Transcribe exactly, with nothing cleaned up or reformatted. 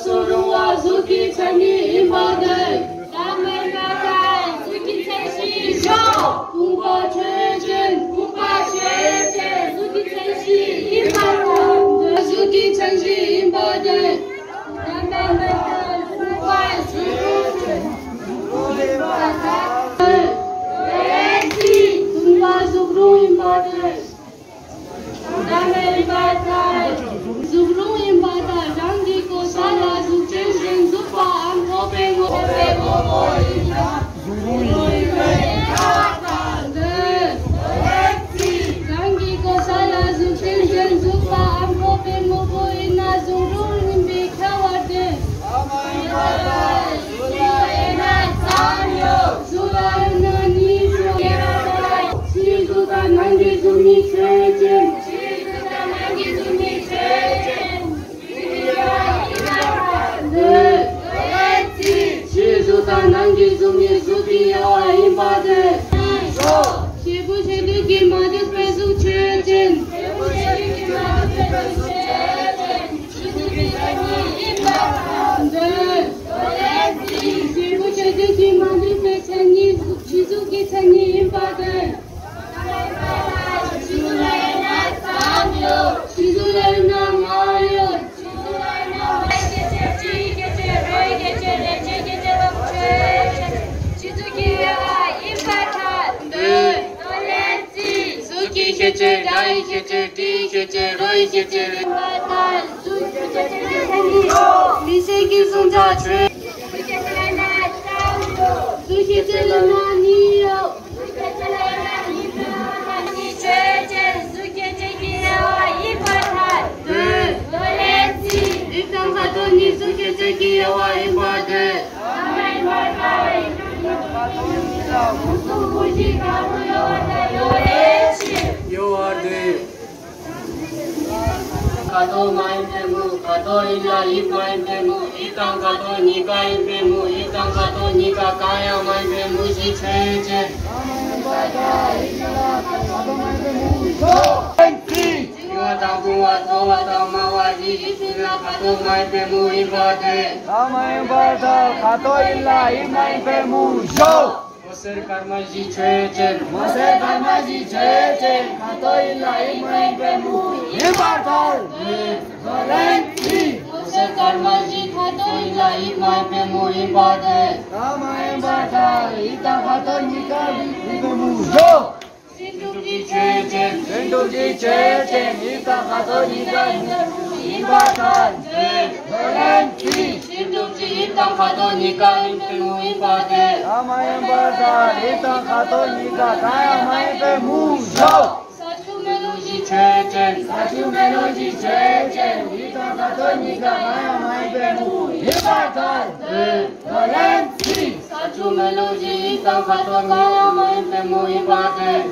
སུ་རུང་བ་གཟུགས་ཀྱི་མཚན་ཉིད་ཡིན་པ་དེ། བདག་མེད་པ་དང་གཟུགས་ཀྱི་མཚན་ཉིད་ཤོག །ཕུང་པོ་ཆོས་ཅན། ཕུང་པོ་ཆོས་ཅན། གཟུགས་ཀྱི་མཚན་ཉིད་ཡིན་པ་དང་། གཟུགས་ཀྱི་མཚན་ཉིད་ཡིན་པ་དེ། བདག་མེད་པ་དང་ཕུང་པོ་ཆོས་ཅན། ཕུང་པོ་ཡིན་པ་དང་། ཕུང་པོ་གཟུགས་རུང་ཡིན་པ་དེ། བདག་མེད་པ་དང་། གཟུགས་རུང་ཡིན་པ་དང་། རང་གི་གོ་ས་ལ་གཟུགས་ཅན་ཅན་གཟུགས་པའམ་ཐོབ་པའི་དངོས་པོའི་ངོ་བོ་ཡིན་ན། གཟུགས་རུང་ཡིན་པའི་ཁྱབ་པ་དང་། རང་གི་གོ་ས་ལ་གཟུགས་ཅན་ཅན་གཟུགས་པའམ་ཐོབ་པའི་དངོས་པོ་ཡིན་ན་གཟུགས་རུང་ཡིན་པའི་ཁྱབ་པ་སྟེ། གཟུགས་ལ་དབྱེ་ན་ཙམ་ཡོད། གཟུགས་ལ་དབྱེ་ན་གཉིས་ཡོད། ཕྱིའི་གཟུགས་དང་ནང་གི་གཟུགས་ནི་ཆོས་ཅན། ཕྱིའི་གཟུགས་དང་ནང་གི་གཟུགས་ནི་ཆོས་ཅན། ཕྱིའི་གཟུགས་དང་ནང་གི་གཟུགས་ནི་གཟུགས་ཀྱི་དབྱེ་བ་ཡིན་པ་སྟེ། བྱེད་པོ་བྱེད་ལས་ཀྱིས་མ་གྲུབ་པའི་གཟུགས་ཆོས་ཅན། བྱེད་པོ་བྱེད་ལས་ཀྱིས་མ་གྲུབ་པའི་གཟུགས་ཆོས་ཅན། བྱེད་པོ་བྱེད་ལས་ཀྱིས་མ་གྲུབ་པའི་མཚན་ཉིད་ཕྱི་གཟུགས་ཀྱི་མཚན་ཉིད་ཡིན་པ་སྟེ། ཕྱི་གཟུགས་ལ་དབྱེ་ན་ལྔ་ཡོད། གཟུགས་ཀྱི་ཁྱད་ཆོས་སྒྲ་ཡི་ཁྱད་ཆོས་སྒྲ་ཡི་ཁྱད་ཆོས། གཟུགས་ཀྱི་ཁྱད་ཆོས་སྒྲ་ཡི་ཁྱད་ཆོས་སྒྲའི་ཁྱད་ཆོས་རོ་ཡི་ཁྱད་ཆོས། མི་ཤེས་ཀྱི་གཟུང་བྱ་ཆོས། གཟུགས་ཀྱི་ཆ་ལ་ནི་ཡོད། གཟུགས་ཀྱི་ཆ་ལ་ནི་ཆོས་ཅན། གཟུགས་ཀྱི་ཆ་གི་དབྱེ་བ་ཡིན་པར་ཐལ། དོན། དོན་ལན་ཚིག །ཡིད་དང་ཁ་དོག་ནི་གཟུགས་ཀྱི་ཆ་གི་དབྱེ་བ་ཡིན་པར་ཐལ། ཡོད་པར་ཐལ། ཁ་དོག་མ་ཡིན་པའི་མུ། ཁ་དོག་ཡིན་ལ་ཡིད་མ་ཡིན་པའི་མུ། ཡིད་དང་ཁ་དོག་གཉིས་ཀ་ཡིན་པའི་མུ། ཡིད་དང་ཁ་དོག་གཉིས་ཀ་གང་ཡང་མ་ཡིན་པའི་མུ་བཞི་ཆོས་ཅན། ཡིད་དང་བུང་བ་ཚོར་བ་དང་སྨྲ་བ་བཞི་ཡིད་ཡིན་ལ་ཁ་དོག་མ་ཡིན་པའི་མུ་ཡིན་པ་སྟེ། ཁ་མ་ཡིན་པར་ཐལ། ཁ་དོག་ཡིན་ལ་ཡིད་མ་ཡིན་པའི་མུ་བཞི། འོད་ཟེར་དཀར་དམར་བཞི་ཆོས་ཅན། འོད་ཟེར་དཀར་དམར་བཞི་ཆོས་ཅན། ཁ་དོག་ཡིན་ལ་ཡིད་མ་ཡིན་པའི་མུ་ཡིན་པར་ཐལ། ལན་ཚིག །འོད་ཟེར་དཀར་དམར་བཞི་ཁ་དོག་ཡིན་ལ་ཡིད་མ་ཡིན་པའི་མུ་ཡིན་པ་སྟེ། ཁ་མ་ཡིན་པར་ཐལ། ཡིད་དང་ཁ་དོག་གཉིས་ཀ་ཡིན་པའི་མུ་བཞི། ཤེས་སྒྲུབ་ཀྱི་ཆོས་ཅན། ཤེས་སྒྲུབ་ཀྱི་ཆོས་ཅན། ཡིད་དང་ཁ་དོག་གཉིས་ཀ་ཡིན་པར་ཐལ། ལན་ཚིག །ཤེས་སྒྲུབ་ཀྱི་ཡིད་དང་ཁ་དོག་གཉིས་ཀ་ཡིན་པའི་མུ་ཡིན་པ་སྟེ། ཁ་མ་ཡིན་པར་ཐལ། ཡིད་དང་ཁ་དོག་གཉིས་ཀ་གང་ཡང་མ་ཡིན་པའི་མུ་བཞི། ས་ཆུ་མེ་རླུང་བཞི་ཆོས་ཅན། ས་ཆུ་མེ་རླུང་བཞི་ཆོས་ཅན། ཡིད་དང་ཁ་དོག་གཉིས་ཀ་གང་ཡང་མ་ཡིན་པའི་མུ་ཡིན་པར་ཐལ། ལན་ཚིག །ས་ཆུ་མེ་རླུང་བཞི་ཡིད་དང་ཁ་དོག་གང་ཡང་མ་ཡིན་པའི་མུ་ཡིན་པ་སྟེ།